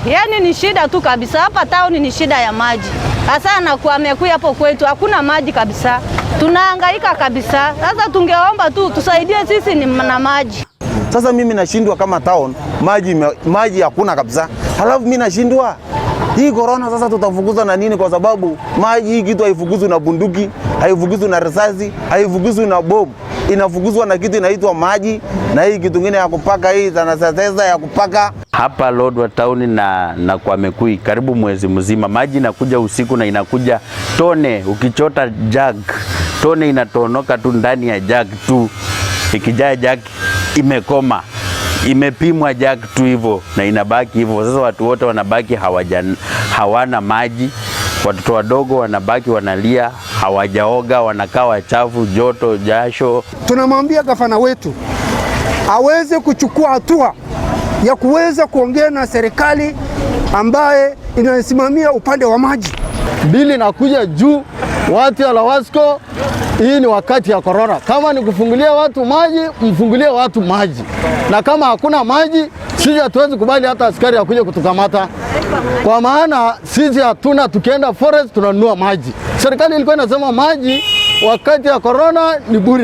Yaani ni shida tu kabisa hapa town, ni shida ya maji hasa na Kwamekwi hapo kwetu hakuna maji kabisa, tunahangaika kabisa. Sasa tungeomba tu tusaidie sisi ni na maji. Sasa mimi nashindwa kama town maji, maji hakuna kabisa, halafu mimi nashindwa hii corona sasa tutafukuza na nini? Kwa sababu maji hii kitu haifukuzwi na bunduki, haifukuzwi na risasi, haifukuzwi na bomu, inafukuzwa na kitu inaitwa maji, na hii kitu kingine ya kupaka hii sanitizer ya kupaka. Hapa Lodwar town na Kwamekwi karibu mwezi mzima maji inakuja usiku na inakuja tone, ukichota jug tone inatonoka tu ndani ya jug tu, ikijaa jug imekoma, imepimwa jug tu hivyo na inabaki hivyo. Sasa watu wote wanabaki hawana maji, watoto wadogo wanabaki wanalia, hawajaoga, wanakaa wachafu, joto, jasho. Tunamwambia gavana wetu aweze kuchukua hatua ya kuweza kuongea na serikali ambaye inasimamia upande wa maji. Bili nakuja juu, watu ya Lawasco, hii ni wakati ya korona. Kama ni kufungulia watu maji, mfungulie watu maji, na kama hakuna maji, sisi hatuwezi kubali hata askari akuje kutukamata, kwa maana sisi hatuna. Tukienda forest tunanunua maji. Serikali ilikuwa inasema maji wakati ya korona ni bure.